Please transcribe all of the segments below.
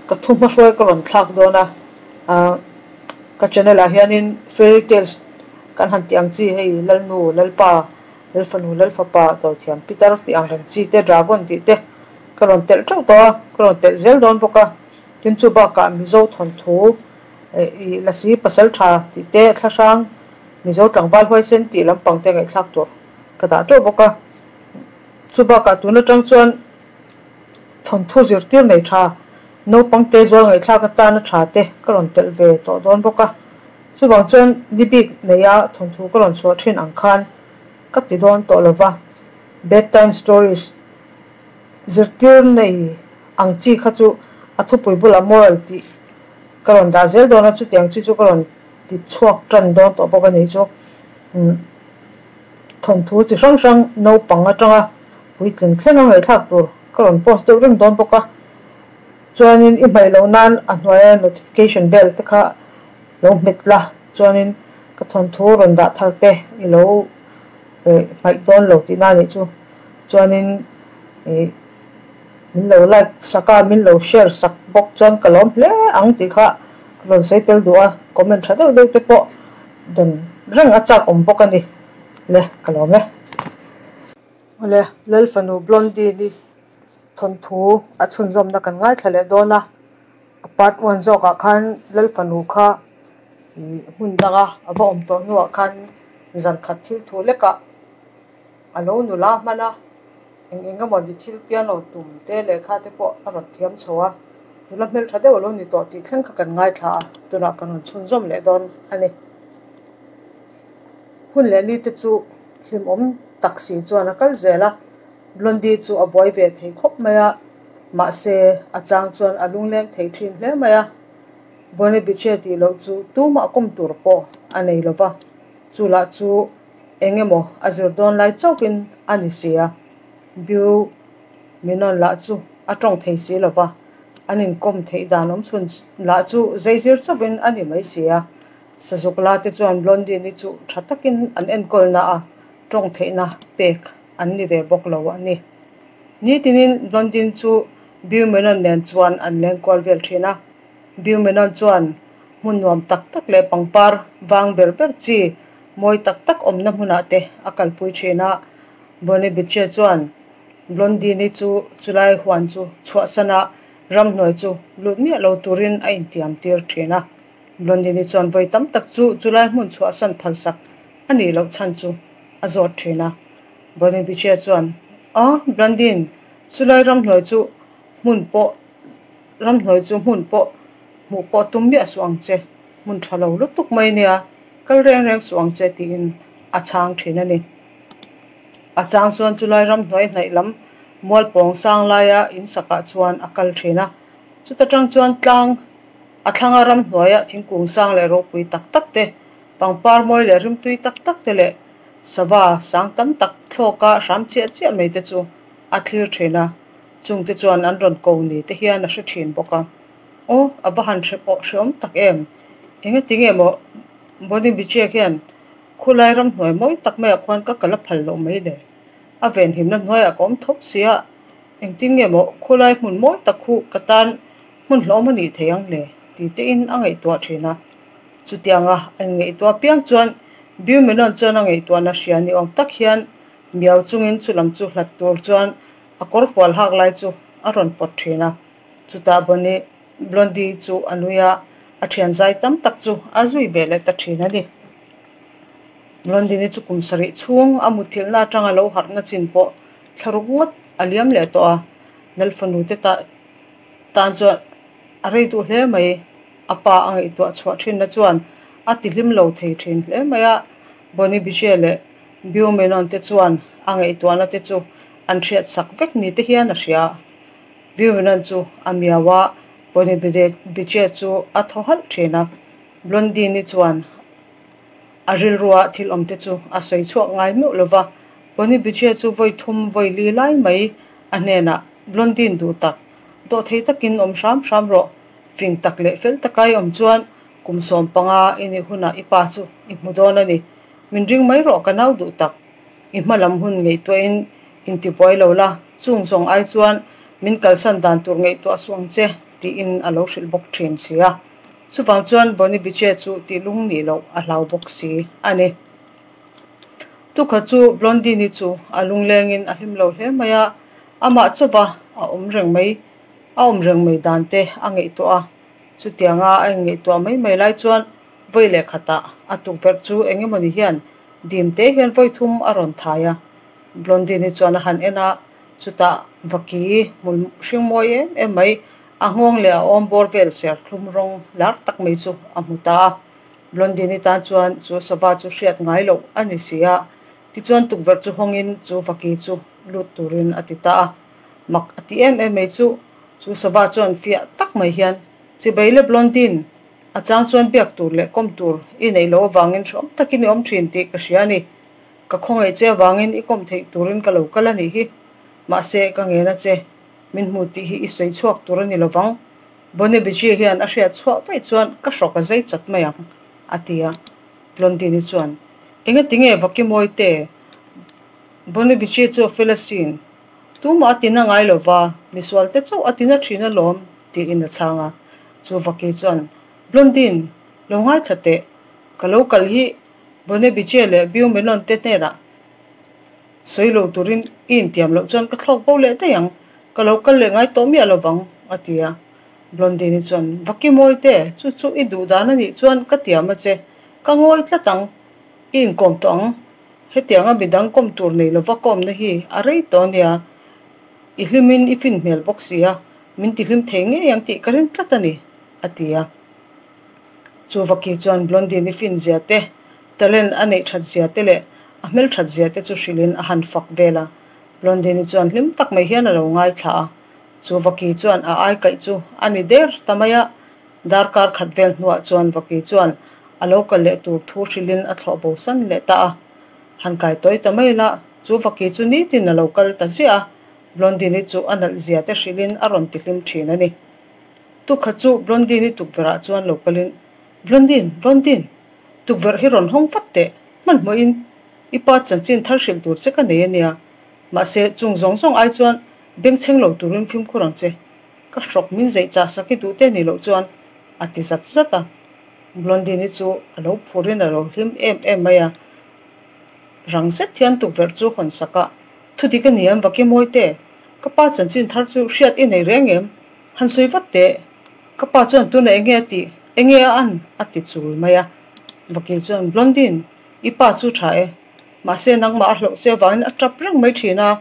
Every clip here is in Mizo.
Ka thu hmahruai ka rawn thlak dawn a, ah ka channel ah hianin fairy tales kan han tih ang chi hei Lalnu, Lalpa, Lalfanu, Lalfapa, Dawthiam Pitar tih ang reng chi te, Dragon tih te ka rawn telh teuh tawh a, ka rawn telh zel dawn bawk a. Tin chu bakah Mizo thawnthu eh ih Lasi Pasal Tha tih te, Thlahrang Mizo Tlangval Huaisen tih lampang te ngaihthlak tur ka dah teuh bawk a. Chu bakah tun atang chuan Thawnthu zirtir nei tha, naupang te zual ngaihthlak atana tha te ka rawn telh ve tawh dawn bawk a. Chuvang chuan ni bik neia thawnthu ka rawn chhuah thin ang khan ka ti dawn tawh lo va. Bedtime stories zirtir nei ang chi kha chu a thupui bulah moral tih ka rawn dah zel dawn a, chutiang chi chu ka rawn ti chhuak tan dawn tawh bawk a ni chu. Thawnthu chi hrang hrang naupang atanga puitling thleng a ngaihthlak tur ka rawn post deuh reng dawn bawk a. Chuanin i hmaih loh nan a hnuaia notification bell te kha lo hmet la, chuanin ka thawnthu rawn dah thar te i lo hmaih dawn lo tihna a nih chu. Chuanin ih min lo like sak a, min lo share sak bawk chuan ka lawm hle ang tih kha ka rawn sawi tel duh a, comment tha deuh deuh te pawh dawn reng a chak awm bawk a ni le ka lawm e. Awle Lalfanu Blondie ni thawnthu a chhunzawmna kan ngaithla leh dawn a, a part one zawkah khan Lalfanu kha ih hmun danga a va awm tawh hnuah khan zan khat thil thu lekah a lo nula hman a, eng eng emaw ni thil piano tum te lehkha te pawh a rawn thiam chho a, nula hmeltha deuh a lo ni tawh tih thleng kha kan ngaithla a, tunah kan rawn chhunzawm leh dawn a ni. Hun leh ni te chu hlimawm tak si chuan a kal zel a, Blondie chu a buai ve thei khawp mai a, mahse a chang chuan a lungleng thei thin hle mai a, Bonnie Beche tih loh chu tumah kawm tur pawh a nei lo va, chu lah chu eng emaw a zir dawn lai chauhin a ni si a, Biu Minon lah chu a tawng thei si lo va, an inkawm theih dan awm chhun lah chu zeizir chauhin a ni mai si a. Sazuk la te chuan Blondie-ni chu tha takin an enkawl na a, tawng theihna pek an ni ve bawk lo a ni. Nitinin Blondie chu Biu Minon nen chuan an lengkual vel thin a, Biu Minon chuan hmun nuam tak tak leh pangpar vang ber ber chi mawi tak tak awmna hmunah te a kalpui thin a. Bonnie Beche chuan Blondie-ni chu chulai huan chu chhuahsan a, ramhnuai chu lut miah lo turin a intiam tir thin a. Blondie-ni chuan vawi tam tak chu chulai hmun chhuahsan phalsak a nih loh chhan chu a zawt thin a. Bonnie Beche chuan, Aw, Blondie, chulai ramhnuai chu hmun pawh ramhnuai chu hmun pawh hmuh pawh tum miah suh ang che, hmun tha lo lutuk mai nia, kal reng reng suh ang che tiin a chhang thin a ni. A chang chuan chulai ramhnuai hnaih lam mualpawng sang laia in sakah chuan a kal thin a, chuta tang chuan tlang a thlanga ramhnuaia thingkung sang leh ropui tak tak te, pangpar mawi leh rimtui tak tak te leh sava sang tam tak thlawka hram chiah chiah mai te chu a thlir thin a. Chungte chuan an rawn ko ni te hian a hre thin bawk a. Aw, a va han hre pawh hreawm tak em? Engati nge maw Bonnie Bichek hian khulai ramhnuai mawi tak maiah khuan ka kal a phal loh mai le? A venhimna hnuaiah ka awm tho si a, engtin nge maw khulai hmun mawi tak khu ka tan hmun hlawm a nih thei ang le? ti tein a ngaihtuah thin a. Chutianga a inngaihtuah piang chuan Bill Menon chuan a ngaihtuahna hria ni awm tak hian miau chungin chulam chu hlat tur chuan A kawr fual hak lai chu a rawn pawt thin a, chutah Bonnie Blondie chu a nui a, a thian zai tam tak chu a zui ve leh ta thin a ni. Blondie-ni chu kum sarih chhung a muthilhna atanga lo harhna chin pawh thlaruk ngawt a liam leh tawh a, Lalfanu te tan chuan a rei duh hle mai. A pa a ngaihtuah chhuah thinna chuan a tihlim lo thei thin hle mai a, Bonnie Biche leh Biu Menon te chuan a ngaihtuahna te chu an hriat sak vek ni te hian a hria. Biu Menon chu a miau a, Bonnie Biche chu a thaw halh thin a. Blondie-ni chuan a rilrua thil awm te chu a sawi chhuak ngai meuh lo va. Bonnie Biche chu vawi thum vawi li lai mai a hnenah, Blondie duh tak, dawhthei takin awm hram hram rawh, fing tak leh fel taka i awm chuan kum 15 i nih hunah i pa chu i hmu dawn a ni. Min ring mai rawh ka nau duh tak. I hma lam hun ngaihtuahin intibuai lo la, chung zawng ai chuan min kalsan dan tur ngaihtuah suh ang che, tiin a lo hrilh bawk thin si a. Chuvang chuan Bonnie Biche chu tih lung nih loh a hlau bawk si a ni. Tukha chu Blondine-i chu a lunglengin a hlim lo hle mai a, amah chauva a awm reng mai a awm reng mai dan te a ngaihtuah a. Chutianga a inngaihtuah mai mai lai chuan vawi leh khatah a tukverh chu eng emawni hian dim te hian vawi thum a rawn thai a. Blondine-i chuan a han en a, chutah vaki hmul hring mawi em em mai a nghawng leh a awm bawr vel serthlum rawng lar tak mai chu a hmu ta a. Blondine-i tan chuan chu sava chu hriat ngai loh a ni si a, tichuan tukverh chu hawngin chu vaki chu lut turin a ti ta a. Mak a ti em em mai chu, chu sava chuan fiah tak mai hian, Chibai le Blondine, a chang chuan biak tur leh kawm tur i neih loh avangin hrehawm takin i awm thin tih ka hria a ni. Ka khawngaih che avangin i kawm theih turin ka lo kal a nih hi. Mahse, ka ngen a che, min hmu tih hi i sawi chhuak tur a ni lovang. Bonnie Bichie hian a hriat chhuah vaih chuan ka hrawk a zai chat mai ang, a ti a. Blondine-i chuan, Engati nge Vakimawi te? Bonnie Bichie chu a fel asin. Tumah a tina ngai lo va, misual te chauh a tina thin alawm, tiin a chhang a. Chu Vaki chuan, Blondine, lo ngaithla teh. Ka lo kal hi Bonnie Bichie leh Biu Menon te hnenah sawi lo turin i intiam loh chuan ka thlawk bo leh daih ang. Ka lo kal leh ngai tawh miah lovang, a ti a. Blondine-i chuan, Va ki mawi te, chu chu i duh dan a nih chuan ka tiam a che, ka ngawi tlat ang, i inkawm tawh ang. Hetianga midang kawm tur nei lova kawmna hi a rei tawh a nia, i hlimin i fin hmel bawk si a, min ti hlim thei ngei ang tih ka ring tlat a ni, a ti a. Chu Vaki chuan Blondine-i fin zia te, talent a neih that zia te leh a hmel that zia te chu hrilhin a han fak vel a. Blondine-i chuan hlim tak mai hian a lo ngaithla a, chu Vaki chuan a ai kaih chu a ni der ta mai a. Darkar khat vel hnuah chuan Vaki chuan a lo kal leh tur thu hrilhin a thlawh bo san leh ta a. Han kai tawi ta mai la, chu Vaki chu nitin a lo kal ta ziah a, Blondine-i chu a nalh zia te hrilhin a rawn ti hlim thin a ni. Tukha chu Blondine-i tukverhah chuan lo kalin, Blondine, Blondine, tukverh hi rawn hawng vat teh, hmanhmawhin I pa chanchin thar hrilh tur che ka nei a nia. Mahse, chung zawng zawng ai chuan bengchheng lo turin fimkhur ang che. Ka hrawk min zeih chah sak i duh te ni loh chuan a ti zat zat a. Blondine-i chu a lo phurin a lo hlim em em mai a. Rang zet hian tukverh chu hawn sak a, Thu dik a ni em Vaki Mawite? Ka pa chanchin thar chu hriat i nei reng em? Han sawi vat teh. Ka pa chuan tunah enge a tih? Enge a an? a ti chul mai a. Vaki chuan, Blondine, I pa chu tha e. Mahse nangmah a hlauh che avangin a tap reng mai thin a.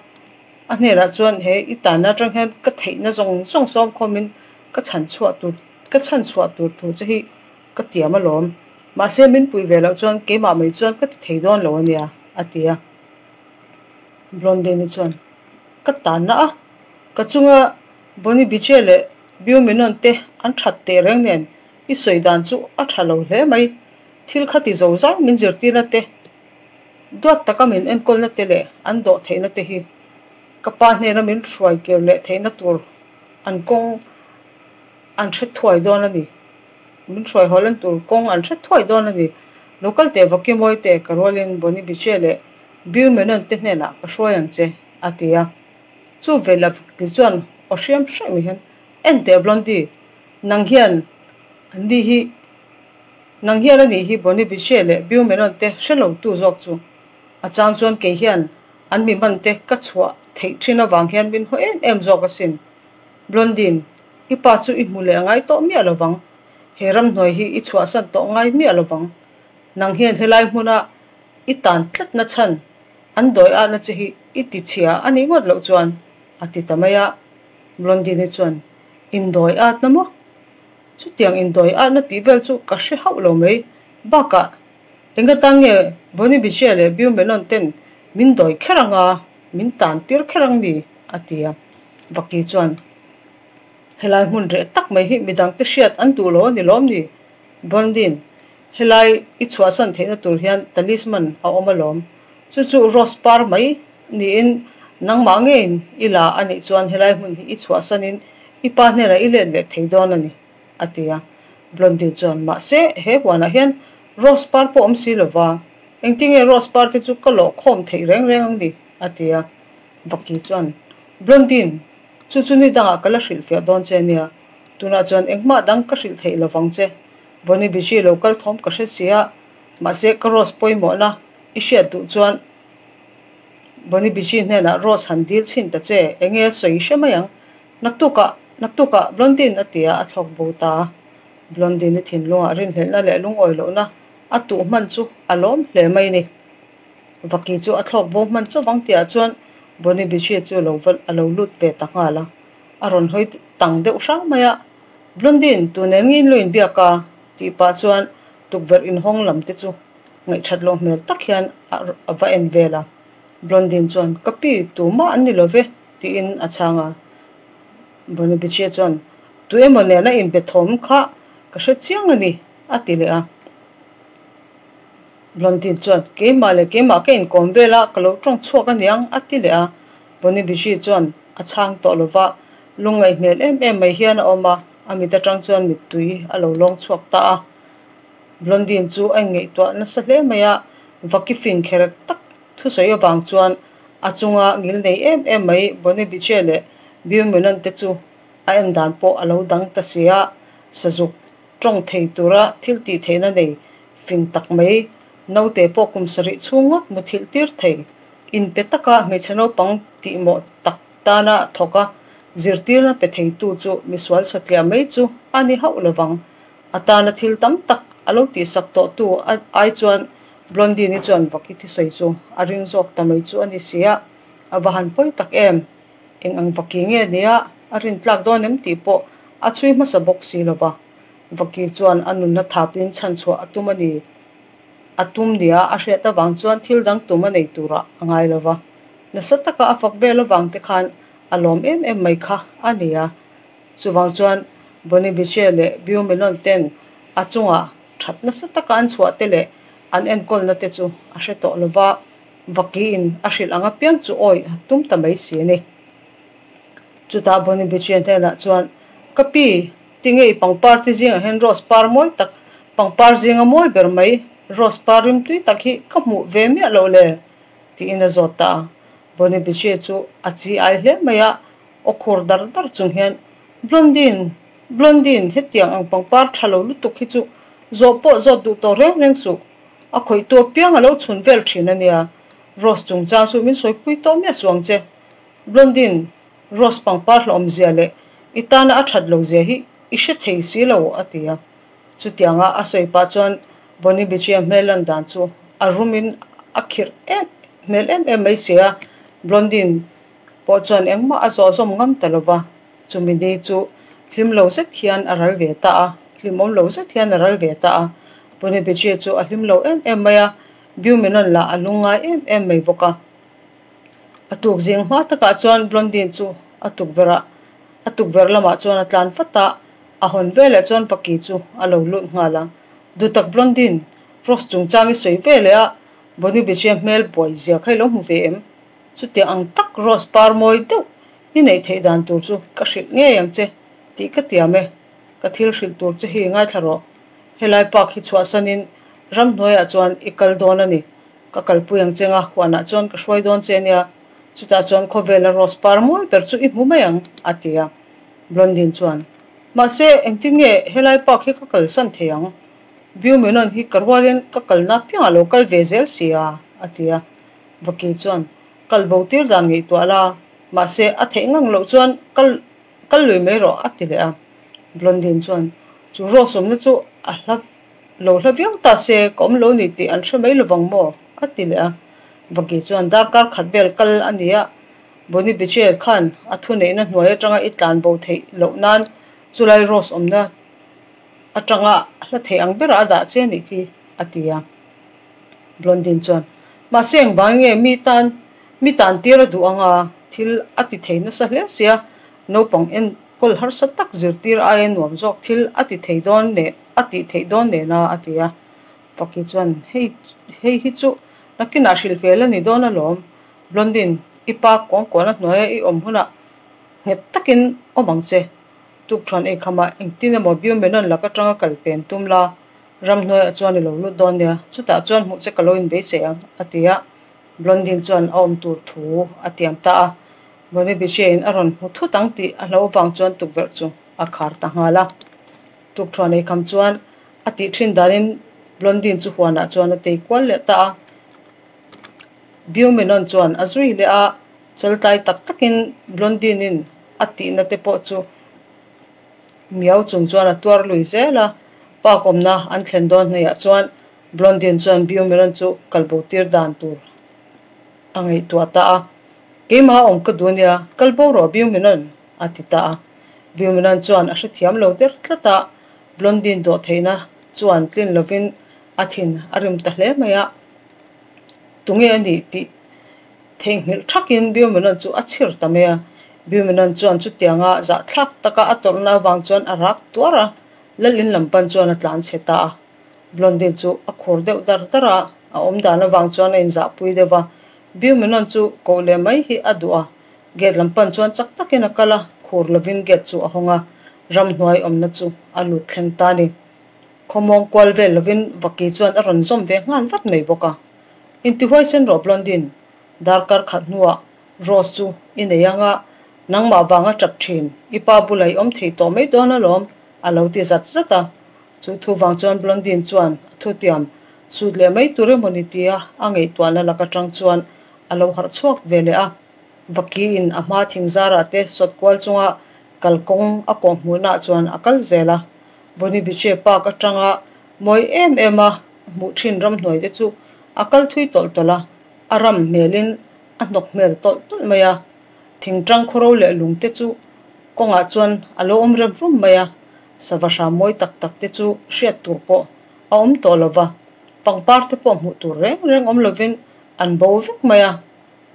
A hnenah chuan he i tanna atang hian ka theihna zawng zawng sawm khawmin ka chhan chhuah tur ka chhan chhuah tur thu che hi ka tiam alawm. Mahse min pui ve loh chuan keimah mai chuan ka ti thei dawn lo ania, a ti a. Blondine-i chuan ka tanna a, ka chunga Bonnie Biche leh Bill Menon te an that teh reng nen i sawi dan chu a tha lo hle mai. Thil kha ti zo zai min zirtirna te, duat taka min enkawlna te leh an dawh theihna te hi ka pa hnena min hruai kir leh theihna tur an kawng an hre thuai dawn a ni. Min hruai haw lan tur kawng an hre thuai dawn a ni. Local teh Vakimawi te ka rualin Bonnie Biche leh Bill Menon te hnenah ka hruai ang che, a ti a. Chu ve la Vaki chuan aw hriam hraih mai hian, En teh Blondie, nang hian an ni hi Nang hian a nih hi Bonnie Biche leh Bill Menon te hre lo tu zawk chu. A chang chuan kei hian an mi man te ka chhuah theih thin avang hian min haw em em zawk asin. Blondine, i pa chu i hmu leh ngai tawh miah lovang. He ramhnuai hi i chhuahsan tawh ngai miah lovang. Nang hian helai hmuna i tan tlatna chhan an dawi ahna che hi i ti chhia a nih ngawt loh chuan, a ti ta mai a. Blondine-i chuan, Indawi atna maw? Chutiang indawi atna tih vel chu ka hre hauh lo mai. Bakah, eng atan nge Bonnie Bichia leh Bill Menon ten min dawi kher ang a, min tan tir kher ang ni? a ti a. Vaki chuan, Helai hmun reh tak mai hi midangte hriat an duh lo a ni lawm ni? Blondine, helai i chhuahsan theihna tur hian talisman a awm alawm. Chu chu rose par mai niin nangmah ngeiin i la a nih chuan helai hmun hi i chhuahsanin i pa hnenah i let leh thei dawn a ni, a ti a. Blondie chuan, Mahse, he huanah hian rose par pawh awm si lo va, engtinge rose par te chu ka lawh khawm theih reng reng ang ni? a ti a. Vaki chuan, Blondie, chu chu ni dangah ka la hrilhfiah dawn che nia. Tunah chuan engmah dang ka hrilh theih lovang che. Bonnie Beach-i lo kal thawm ka hre si a, mahse ka Rose pawimawhna i hriat duh chuan Bonnie Beach-i hnenah Rose han dil chhin ta che, enge sawi hre mai ang. Naktukah, naktukah Blondin a ti a, a thlawk bo ta. Blondin-i thinlungah rinhlelhna leh lungawi lohna a tuh hman chu a lawm hle mai ni. Vaki chu a thlawk bo hman chauh vang tihah chuan Bonnie Beach-i chu lo va a lo lut ve ta nghal a. A rawn hawi tang deuh hrang mai a, Blondin, tu nen nge in lo inbiak a? tih pah chuan tukverh inhawng lam te chu ngaihthat loh hmel tak hian a va en vel a. Blondin chuan, Ka pi, tumah an ni lo ve, tiin a chhang a. Bonabiche chuan, Tu emaw nena inbe thawm kha ka hre chiang a ni, a ti leh a. Blondin chuan, Keimah leh keimah ka inkawm vel a, ka lo tawng chhuak a niang, a ti leh a. Bonnie chuan a chhang tawh lo va, lungngaih hmel em em mai hian a awm a, a mit atang chuan mittui a lo lawng chhuak ta a. Blondin chu a inngaihtuah nasa hle mai a, vaki fing kherek tak thusawi avang chuan a chunga ngil nei em em mai Bonnie Biche leh Bill Mellon te chu a en dan pawh a lo dang ta si a, sazuk Tawng thei tura thil tih theihna nei fing tak mai, naute pawh kum sarih chhung ngawt muthilh tir thei. Inpe taka hmeichhe naupang tihmawh tak tana thawk a, zirtirna pe theitu chu misual satliah mai chu a ni hauh lovang. A tana thil tam tak a lo tihsak tawhtu ai chuan Blondine-i chuan vaki thisawi chu a ring zawk ta mai chu a ni si a, a va han pawi tak em! Eng ang vaki nge nia a rintlak dawn em tih pawh a chhui hmasa bawk si lo va. Vaki chuan a nunna thapin chhanchhuah a tum a ni. A tum nia a hriat avang chuan thil dang tum a nei turah a ngai lo va. Nasa taka a fak vel avang te khan a lawm em em mai kha a ni a. Chuvang chuan Bonnie Biche leh Bill Melon ten a chungah that nasa taka an chhuah te leh an enkawlna te chu a hre tawh lo va. Vakiin a hrilh ang apiang chu awi a tum ta mai si a ni. Chutah Bonnie Bichian hnenah chuan, Ka pi, tinge i pangpar te zingah hian rose par mawi tak, pangpar zinga mawi ber mai, rose par rimtui tak hi ka hmuh ve miah loh le? tiin a zawt ta a. Bonnie Bichie chu a chi ai hle mai a, aw khur dar dar chung hian, Blondine, Blondine, hetiang ang pangpar tha lo lutuk hi chu zawh pawh zawt duh tawh reng reng suh. A khawihtu apiang a lo chhun vel thin a nia. Rose chungchang chu min sawipui tawh miah suh ang che. Blondine, Rose pangpar hlawhawmzia leh i tana a that lo zia hi i hre thei si lo, a ti a. Chutianga a sawi pah chuan Bonnie Beachia hmel lan dan chu a rumin a khirh em hmel em em mai si a. Blondine pawh chuan engmah a zawh zawm ngam ta lo va. Chumi ni chu hlim lo zet hian a ral ve ta a, hlimawm lo zet hian a ral ve ta a. Pune Bijie chu a hlim lo em em mai a, Biu Menon lah a lungngai em em mai bawk a. A tuk zing hma takah chuan Blondine chu a tukverh ah a tukverh lamah chuan a tlan vat a, a hawn veleh chuan Vaki chu a lo lut nghal a. Duhtak Blondine, Rose chungchang i sawi veleh a, Bonnie Bijie hmel buai zia kha i lo hmu ve em? Chutiang ang tak Rose par mawi deuh i neih theih dan tur chu ka hrilh ngei ang che tih ka tiam e, ka thil hrilh tur che hi ngaithla rawh. Helai park hi chhuahsanin ramhnuaiah chuan i kal dawn a ni. Ka kalpui ang che nga, huanah chuan ka hruai dawn che nia, chutah chuan khawvela rose par mawi ber chu i hmu mai ang, a ti a. Blondin chuan, Mahse, engtin nge helai park hi ka kalsan thei ang? Biu Menon hi ka rualin ka kalna piangah lo kal ve zel si a, a ti a. Vaki chuan, Kal bo tir dan ngaihtuah la, mahse a theih ngang loh chuan kal kal lui mai rawh a ti leh a. Blondin chuan chu rose awmna chu a hla lo hla viau ta se ka awm lo ni tih an hre mai lovang maw a ti leh a. Vaki chuan darkar khat vel kal a ni a, Bonnie Beecher khan a thuneihna hnuai atanga i tlan bo theih loh nan chulai rose awmna atanga hla theih ang berah a dah che a nih khi a ti a. Blondin chuan, Mahse engvang nge mi tan mi tan tir a duh anga thil a ti thei nasa hle sia, naupang enkawl harsa tak zirtir aia nuam zawk thil a ti thei dawn leh a tih theih dawn nena a ti a. Faki chuan, Hei hei hi chu nakinah hrilh fel a ni dawn alawm. Blondin, i pa kuangkuahna hnuaia i awm hunah nghet takin awm ang che. Tukṭhuan eikhama engtin emaw Bill Menon lak aṭanga kal pen tum la, Ramhnuaiah chuan i lo lut dawn nia, chutah chuan hmuh che ka lo inbeisei ang, a ti a. Blondin chuan a awm tur thu a tiam ta a. Bonnie Biche-in a rawn hmu thut ang tih a hlo vang chuan tukverh chu a khar ta nghal a. Tukṭhuan ei kham chuan a tih ṭhin danin Blondin chu huanah chuan a tei kual leh ta a. Biumenon chuan a zui leh a, chaltlai tak takin Blondin-in a tihna te pawh chu miau chung chuan a tuar lui zel a. Park awmna an thlen dawn hnuaiah chuan Blondin chuan Biumenon chu kalbo tir dan tur a ngaihtuah ta a. Keimah a awm ka duh ania, kalbo rawh Biumenon a ti ta a. Biumenon chuan a hrethiam lo der tlat a, Blondin dawhtheihna chuan tlin lovin a thin a rim ta hle mai a. Tunge a nih tih theihnghilh thakin Biumenon chu a chhir ta mai a. Biumenon chuan chutianga zahthlak taka a tawrhna avang chuan a rak tuar a, Lalin lam pan chuan a tlan chhe ta a. Blondin chu a khur deuh dar dar a, a awm dan avang chuan a inzahpui deuh va. Biumenon chu koh leh mai hi a duh a, gate lam pan chuan chak takin a kal a, khur lovin gate chu a hawng a, ramhnuai awmna chu a lut thleng ta a ni. Khawmawng kual vel lovin Vaki chuan a rawn zawm ve nghal vat mai bawk a. Intihuaisen rawh Blondin, darkar khat hnuah Rose chu i nei ang a, nangmah vang a tap thin, i pa bulah i awm thei tawh mai dawn alawm, a lo ti zat zat a. Chu thu vang chuan Blondin chuan a thutiam sut leh mai tur emaw ni tia a ngaihtuahna lak atang chuan a lo harh chhuak ve leh a. Vakiin a hma thing zarah te sawt kual chunga kalkawng a kawh hmuhnaah chuan a kal zel a. Bonny Beach Park atanga mawi em em a hmuh thin ramhnuai te chu a kal thui tawlh tawlh a, a ram hmelin a hnawk hmel tawlh tawlh mai a. Thingtang khawro leh lung te chu kawngah chuan a lo awm rem rum mai a, sava hram mawi tak tak te chu hriat tur pawh a awm tawh lo va, pangpar te pawh hmuh tur reng reng awm lovin an bo vek mai a,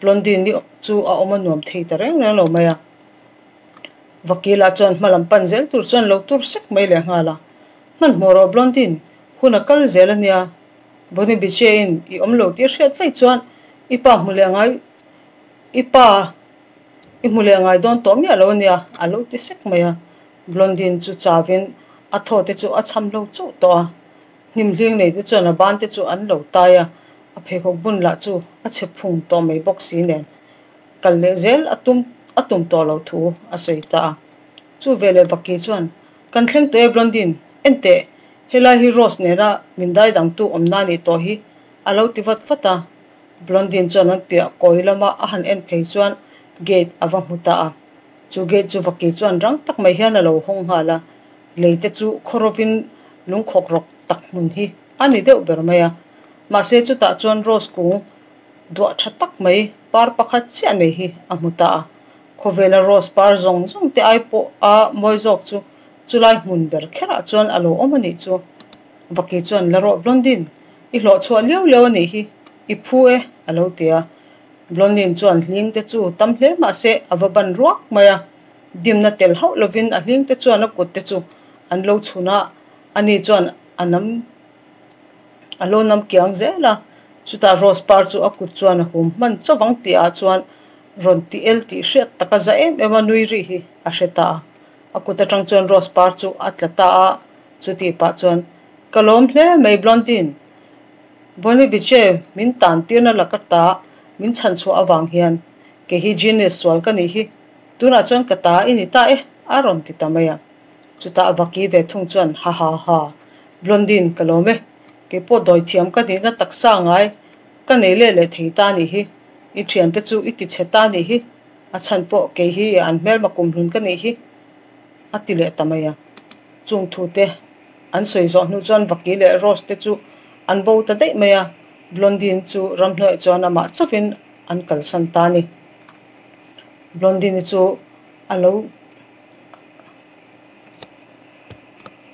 Blondie-ni chu a awm a nuam thei ta reng reng lo mai a. Vakila chuan hma lam pan zel tur chuan lo tur sek mai leh nghal a, Hmanhmawh rawh Blondie, hun a kal zel a nia, Bonnie Beche-in i awm lo tih hriat vaih chuan i pa hmu leh ngai i pa i hmu leh ngai dawn tawh miah lo a nia a lo ti sek mai a. Blondie chu chavin a thaw te chu a chham lo chauh tawh a, hnim hling nei te chuan a ban te chu an lo tai a, a pheikhawk bun lah chu a chhe phung tawh mai bawk si nen kal leh zel a tum a tum tawh lo thu a sawi ta a. Chu veleh Vaki chuan, Kan thleng tawh e Blondie, enteh, helai hi Rose nena min dai dangtu awmna nih tawh hi a lo ti vat vat a. Blondie chuan an piah kawi lama a han en phei chuan gate a va hmu ta a. Chu gate chu Vaki chuan rang tak mai hian a lo hawng nghal a, lei te chu khawrovin lungkhawk rawk tak hmun hi a ni deuh ber mai a. Mahse chutah chuan Rose kung duah tha tak mai par pakhat chiah nei hi a hmu ta a. Khawvela Rose par zawng zawng te ai pawh a mawi zawk chu chulai hmun ber kherah chuan a lo awm a nih chu. Vaki chuan la rawh Blondin, i hlawh chhuah liau liau a nih hi, i phu e a lo ti a. Blondin chuan hling te chu tam hle mah se a va ban ruak mai a, dimna tel hauh lovin a hling te chuan a kut te chu an lo chhun a, ani chuan a nam a lo nam kiang zel a, chutah Rose par chu a kut chuan a hum hman chauh ang tih ah chuan rawn ti el tih hriat taka za em em a nui rih hi a hre ta a, a kut atang chuan Rose par chu a tla ta a, chutih pah chuan Ka lawm hle mai Blondin, Bonnie Beche min tan tirna laka ta min chhan chhuah avang hian kei hi genius sual ka nih hi, tunah chuan ka ta i ni ta e a rawn ti ta mai a. Chutah Vaki ve thung chuan ha ha ha, Blondin ka lawm e, kei pawh dawi thiam ka nihna taksa ngai ka nei leh leh thei ta nih hi, i thiante chu i ti chhe ta nih hi, a chhan pawh kei hi an hmelma kumhlun ka nih hi a ti leh ta mai a. Chung thute an sawi zawh hnu chuan Vaki leh Rose te chu an bo ta daih mai a, Blondine chu ramhnuaiah chuan amah chauhin an kalsan ta a ni. Blondine chu a lo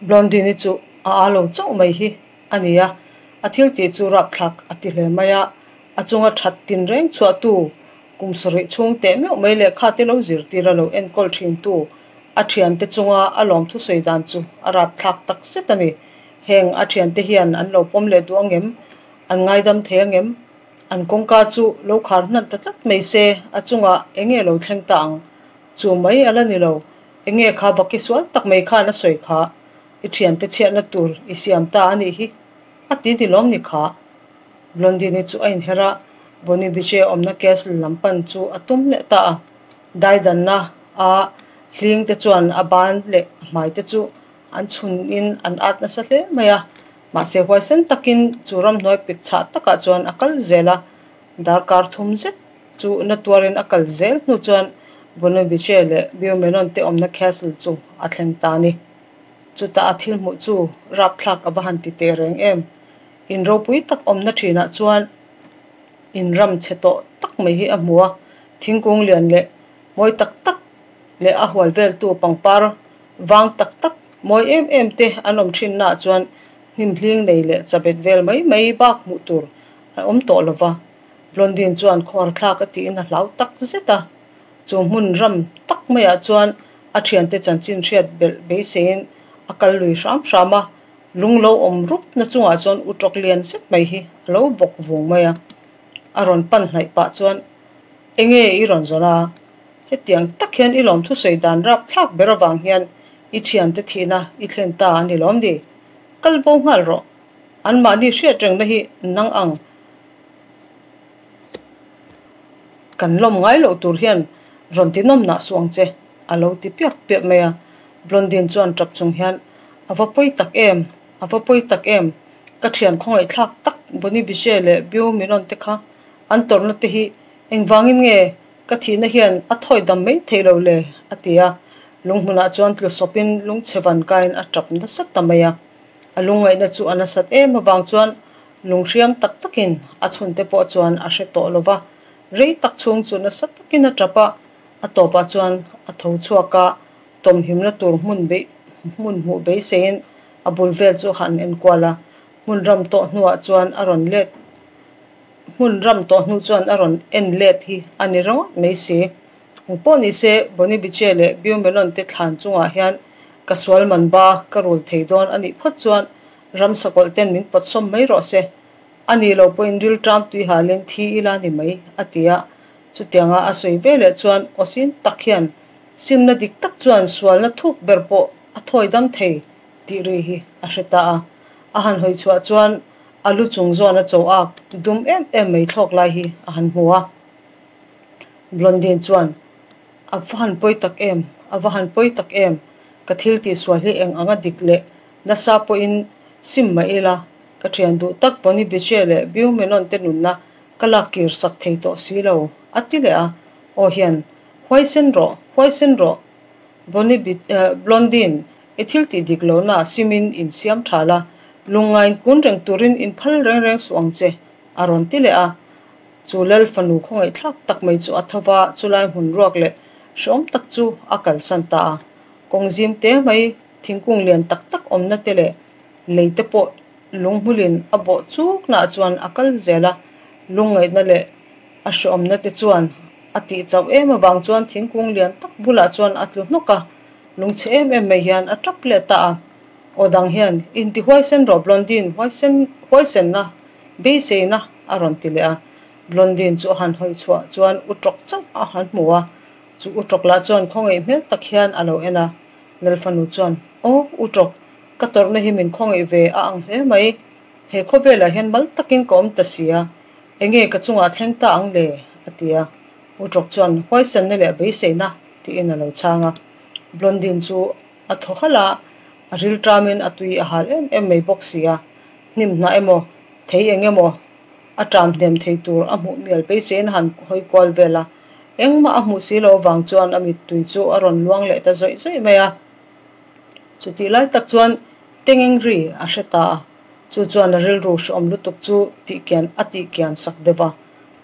Blondine chu a aa lo chauh mai hi a ni a, a thil tih chu rapthlak a ti hle mai a, a chunga that tinreng chhuahtu Kum sarih chhung teh meuh mai lehkha te lo zirtir a lo enkawl thintu a thiante chunga a lawm thusawi dan chu a rapthlak tak zet a ni. Heng a thiante hian an lo pawm leh duh angem? An ngaidam thei angem? An kawngka chu lo khar hnan ta tlat mai se a chungah enge lo thleng ta ang? Chu mai a la ni lo. Enge kha vaki sual tak mai khan a sawi kha i thiante chhiatna tur i siam ta a nih hi a ti ni lawm ni kha? Blondine chu a inher a, Bonnie Beach-a awmna castle lam pan chu a tum leh ta a. Daidanna a Hling te chuan a ban leh a hmai te chu an chhun in an at nasa hle mai a, mahse huaisen takin chu ramhnuai pik chhah takah chuan a kal zel a, darkar thum zet chu na tuarin a kal zel hnu chuan Bonabiche leh Beaumenon te awmna castle chu a thleng ta a ni. Chutah a thil hmuh chu rapthlak a va han ti teh reng em. In ropui tak awmna thinah chuan in ram chhe tawh tak mai hi a hmu a, thingkung lian leh mawi tak tak leh a hual veltu pangpar vang tak tak mawi em em te an awm thinnaah chuan hnim hling nei leh chabet vel mai mai bak hmuh tur a awm tawh lo va. Blondin chuan khuar thlak a tiin a hlau tak zet a. Chu hmun ram tak maiah chuan a thiante chanchin hriat belh beiseiin a kal lui hram hram a, lung lo awm rup na chungah chuan u tawk lian zet mai hi a lo bawk vung mai a. A rawn pan hnaih pah chuan, Enge i rawn zawn a? Hetiang tak hian i lawm thusawi dan rap thlak ber avang hian i thiante thihna i thlen ta a ni lawm ni? Kal bo nghal rawh. Anmahni hriat rengna hi nang ang kan lawm ngai loh tur hian rawn ti nawm nah suh ang che, a lo ti piak piak mai a. Blondin chuan tap chung hian, A va pawi tak em! A va pawi tak em! Ka thian khawngaihthlak tak Bonnie Bishe leh Bill Minon te kha an tawrhna te hi engvangin nge Ka thihna hian a thawi dam mai thei lo le, a ti a. Lunghmunah chuan tlu sawpin lungchhe van kaiin a tap nasa ta mai a. A lungngaihna chu a nasat em avang chuan lunghriam tak takin a chhunte pawh chuan a hre tawh lo va. Rei tak chhung chu nasa takin a tap a, a tawpah chuan a tho chhuak a, tawmhimna tur hmun beih hmun hmuh beiseiin a bul vel chu han enkual a. Hmun ram tawh hnuah chuan a rawn let. Hmun ram tawh hnu chuan a rawn en let hi a ni ringawt mai si. Eng pawh ni se, Bonnie Biche leh Bill Melon te thlan chungah hian ka sual man ba ka rul thei dawn a nih phawt chuan ram sakawlh ten min pawt sawm mai rawh se. A nih loh pawhin ril ṭam tui halin thi ila ni mai, a ti a. Chutianga a sawi ve leh chuan awsin tak hian simna dik tak chuan sualna thuk ber pawh a thawi dam thei tih ri hi a hre ta a. A han hawi chhuah chuan A lu chung zawn a cho ak dum em em mai thlawk lai hi a han hmu a. Blondin chuan, A va han pawi tak em, a va han pawi tak em, ka thil tihsual hi eng anga dik leh nasa pawhin sim mah ila, ka thian duh tak Bonnie Beche leh Bill Menon te nunna ka lak kir sak thei tawh si lo, a ti leh a. Aw hian, Huaisen rawh, huaisen rawh, Bonnie Blondin, I thil tih dik lohna simin in siam tha la, lungngain kun reng turin in phal reng reng suh ang che, a rawn ti leh a. Chu Lal fanu khawngaihthlak tak mai chu a tho va, chulai hmun ruak leh hrehawm tak chu a kalsan ta a. Kawng zim te mai, thingkung lian tak tak awmna te leh lei te pawh lunghmulin a bawh chuknaah chuan a kal zel a, lungngaihna leh a hrehawmna te chuan a tih chauh em avang chuan thingkung lian tak bulah chuan a tlu hnawk a. Lungchhe em em mai hian a tap leh ta a. Aw dang hian, Inti huaisen rawh Blondin, huaisen, huaisenna, beiseina a rawn ti leh a. Blondin chu a han hawi chhuah chuan u tawk chauh a han hmu a. Chu u tawk lah chuan khawngaih hmel tak hian a lo en a. Lalfanu chuan, Aw, u tawk, ka tawrhna hi min khawngaih ve a ang hle mai. He khawvelah hian mal takin ka awm ta si a, enge ka chungah thleng ta ang le? a ti a. U tawk chuan, Huaisenna leh beiseina tiin a lo chhang a. Blondin chu a thaw halh a, a ril ṭamin a tui a hal em em mai bawk si a. Hnim hnah emaw, thei eng emaw a ṭam hnem thei tur a hmuh mial beiseiin a han hawi kual vel a. Engmah a hmuh si loh avang chuan a mittui chu a rawn luang leh ta zawih zawih mai a. Chutih lai tak chuan tengeng ri a hre ta a, chu chuan a rilru hrehawm lutuk chu tihkian a tihkian sak deuh a.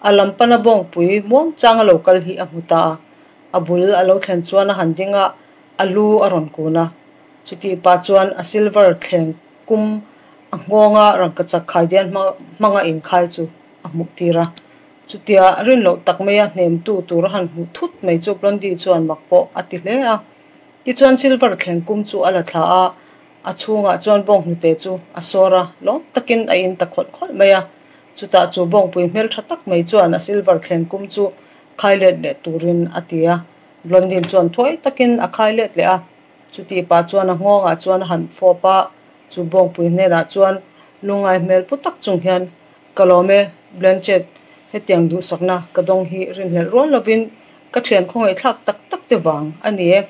A lam pana bawngpui muang chang a lo kal hi a hmu ta a. A bul a lo thlen chuan a han ding a, a lu a rawn kun a. Chutih pah chuan a silver thleng kum a nghawnga rangkachak khaidian hmanga inkhai chu a hmuh tir a. Chutia rin loh tak maia hnemtu tur a han hmuh thut mai chu Blondie chuan mak pawh a ti hle a. Tichuan silver thleng kum chu a la thla a, a chhungah chuan bawnghnute chu a sawr a, lawm takin a in ta khawlh khawlh mai a. Chutah chu bawngpui hmeltha tak mai chuan a silver thleng kum chu khai let leh turin a ti a. Blondin chuan thuai takin a khai let leh a. Chutih pah chuan a nghawngah chuan a han fawp a, chu bawngpui hnenah chuan lungngai hmel pu tak chung hian, Ka lawm e, Blanchett, hetiang duhsakna ka dawng hi rinhlelh rual lovin ka thian khawngaihthlak tak tak te vang a ni e.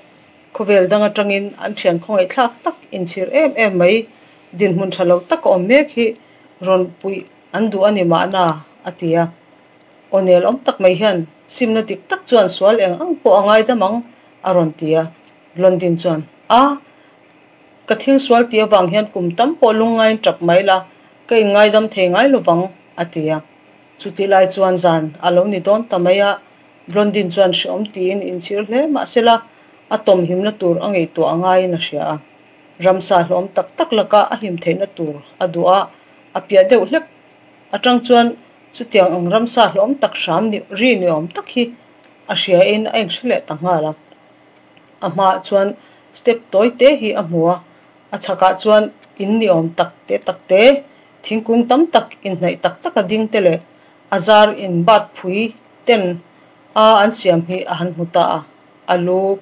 Khawvel dang atangin an thian khawngaihthlak tak inchhir em em mai dinhmun tha lo tak a awm mek hi rawn puih an duh a ni mahna, a ti a. Aw nel awm tak mai hian simna dik tak chuan sual eng ang pawh a ngaidam ang, a rawn ti a. Blondin chuan, A, ka thil sual tih avang hian kum tam pawh lungngaiin tap mai la, ka inngaidam thei ngai lovang, a ti a. Chutih lai chuan zan a lo ni dawn ta mai a, Blondin chuan hreawm tiin inchhir hle mah sela, a tawmhimna tur a ngaihtuah a ngaiin a hria a. Ramsa hlawm tak tak laka a hlim theihna tur a duh a, a piah deuh hlek atang chuan chutiang ang ramsa hlawm tak hram ni ri ni awm tak hi a hriain a inhre leh ta nghal a. A hmaah chuan step tawi te hi a hmu a, a chhakah chuan in ni awm tak te tak te, thingkung tam tak inhnaih tak tak a ding te leh a zar in bat phui ten a an siam hi a han hmu ta a, a lu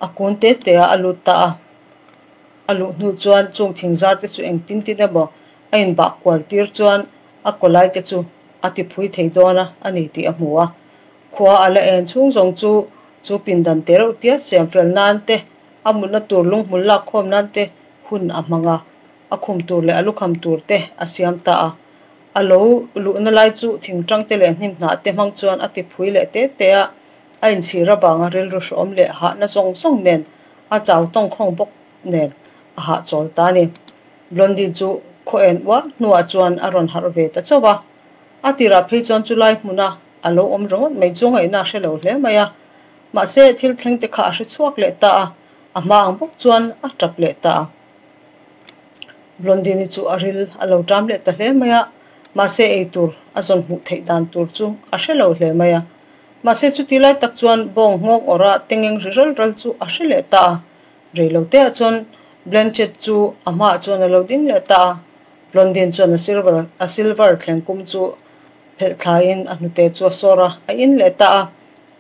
a kun te te a a lut ta a. A luh hnu chuan chung thing zar te chu engtin tin emaw a inbah kual tir chuan a kawlai te chu a ti phui thei dawn a a ni tih a hmu a. Khua a la en chhung zawng chu chu pindan te reuh tia siam fel nan te, a mutna tur lunghmul lak khawm nan te hun a hmang a, a khum tur leh a lukham tur te a siam ta a. A lo luhna lai chu thingtang te leh hnim hnah te hmang chuan a ti phui leh te te a, a inchhir avanga rilru hrawm leh hahna zawng zawng nen a chau tawng khawng bawk nen a hahchawl ta a ni. Blondie chu khaw en uar hnuah chuan a rawn harh ve ta chauh a, a tirah phei chuan chulai hmuna a lo awm ringawt mai chu ngaihna a hre lo hle mai a, mahse thil thleng te kha a hre chhuak leh ta a, a hma ang bawk chuan a tap leh ta a. Blondie-ni chu a ril a lo ṭam leh ta hle mai a, mahse ei tur a zawn hmuh theih dan tur chu a hre lo hle mai a. Mahse chuti lai tak chuan bawng nghawng awrha tengeng ri ral ral chu a hre leh ta a. Rei lo teah chuan Blanchett chu a hmaah chuan a lo ding leh ta a. Blondin chuan a silver a silver thleng kum chu phelh thlaiin a hnute chu a sawr a, a in leh ta a.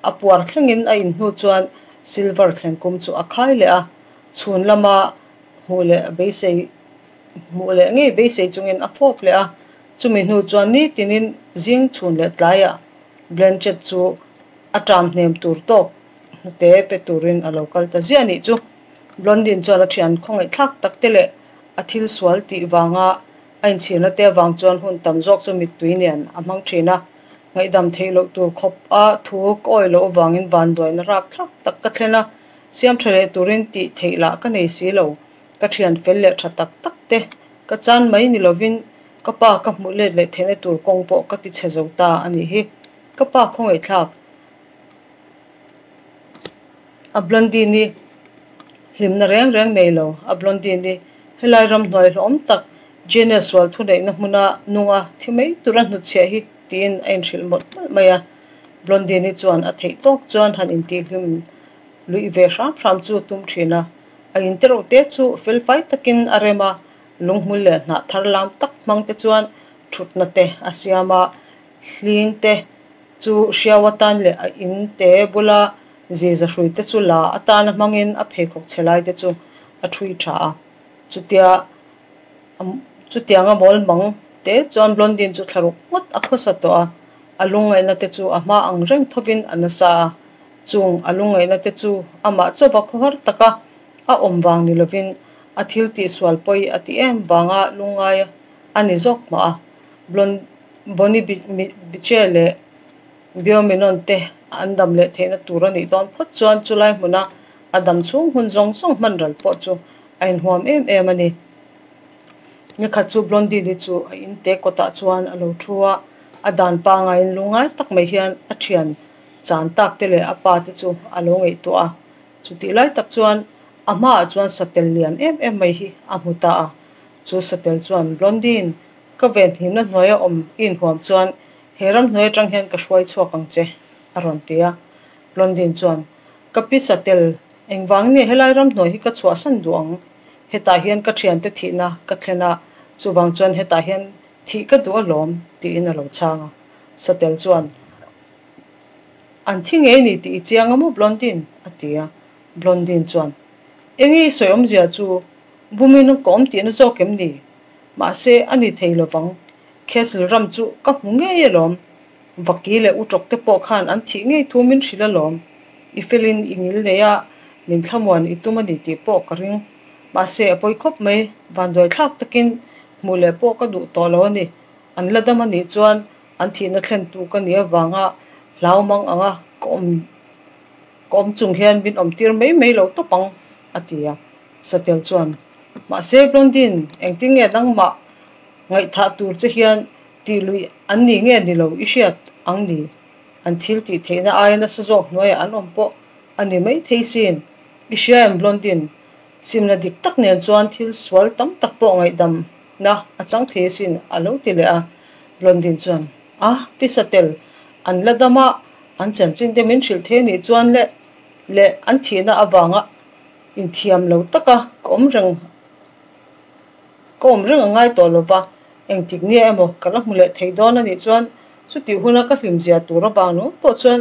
A puar thlengin a in hnu chuan silver thleng kum chu a khai leh a. Chhun lama hmuh leh beisei hmuh leh ngei beisei chungin a fawp leh a. Chumi hnu chuan nitinin zing chhun leh tlaiah Blanchett chu a ṭam hnem tur tawk hnute pe turin a lo kal ta ziah anih chu. Blondin chuan a ṭhian khawngaihthlak tak te leh a thil sual tih vanga a inchhirna te avang chuan hun tam zawk chu mittui nen a hmang ṭhin a. Ngaihdam theih loh tur khawp a thu ka awi loh avangin vanduaina rapthlak tak ka thlen a, siam ṭha leh turin tih theih lah ka nei si lo. Ka ṭhian fel leh ṭha tak tak te ka chan mai ni lovin ka pa ka hmuh let leh theihna tur kawng pawh ka ti chhe zo ta a nih hi. Ka pa khawngaihthlak a Blondine-i hlimna reng reng nei lo a Blondine-i helai ramhnuai hlawm tak Genius sual thuneihna hmuna nunga thi mai tura hnutchhiah hi tiin a inhrilh mawlh mawlh mai a. Blondine-i chuan a theih tawk chuan han intihhlim luih ve hram hram chu a tum thin a. A intereuh te chu felfai takin a rem a, lunghmul leh hnah thar lam tak hmang te chuan thutna te a siam a, hling te chu hriau atan leh a in te bula ziza hrui te chu la atana hmangin a pheikhawk chhe lai te chu a thui tha a. Chutia chutianga mawl mang te chuan Blondin chu thlaruk ngawt a khawsa tawh a, a lungngaihna te chu a hma ang reng thovin a nasa a. Chung a lungngaihna te chu amah chauva khawhar taka a awm vang ni lovin a thil tihsual pawi a ti em vanga lungngai a ni zawk mah a. Blon Bonnie Biche leh Biominon te an dam leh theihna tur a nih dawn phawt chuan chulai hmuna a dam chhung hmun zawng zawng hman ral pawh chu a inhuam em em a ni. Nikhat chu Blondie-ni chu a inte kawtah chuan a lo thu a, a dan pangaiin lungngai tak mai hian a thian chan tak te leh a pa te chu a lo ngaihtuah a. Chutih lai tak chuan a hmaah chuan satel lian em em mai hi a hmu ta a. Chu satel chuan Blondie-in ka venhimna hnuaia awm i inhuam chuan he ramhnuai atang hian ka hruai chhuak ang che a rawn ti a. Blondie chuan Ka pi satel, engvang nge helai ramhnuai hi ka chhuahsan duh ang? Hetah hian ka thiante thihna ka thlen a, chuvang chuan hetah hian thih ka duh alawm tiin a lo chhang a. Satel chuan An thi ngei ni tih i chiang a maw Blondin? a ti a. Blondin chuan, Enge i sawi awmzia chu? Bumin ka awm tihna zawk em ni? Mahse, a ni thei lovang. Castle ram chu ka hmu ngei alawm. Vaki leh Utrawk te pawh khan an thih ngei thu min hrilh alawm. I felin i ngil nei a, Min thlamuan i tum a ni tih pawh ka ring. Mahse, a pawi khawp mai, vanduai thlak takin hmuh leh pawh ka duh tawh lo a ni. An la dam a nih chuan an thihna thlentu ka nih avanga hlau mang anga ka awm ka awm chung hian min awm tir mai mai lo tawp ang, a ti a. Satel chuan, Mahse, Blondin, engtin nge nangmah ngaihthah tur che hian tih luih an ni nge ni lo i hriat ang ni? An thil tih theihna aia nasa zawk hnuaiah an awm pawh a ni mai thei sin. I hria em Blondin? Simna dik tak nen chuan thil sual tam tak pawh ngaihdamna a chang thei asin a lo ti leh a. Blondin chuan, A, tisa tel an la dam a, an chanchin te min hrilh thei anih chuan le leh an thihna avanga inthiam lo taka ka awm reng ka awm reng a ngai tawh lo va, engtik nia emaw ka la hmu leh thei dawn anih chuan chutih huna ka hlimzia tur avang ringawt pawh chuan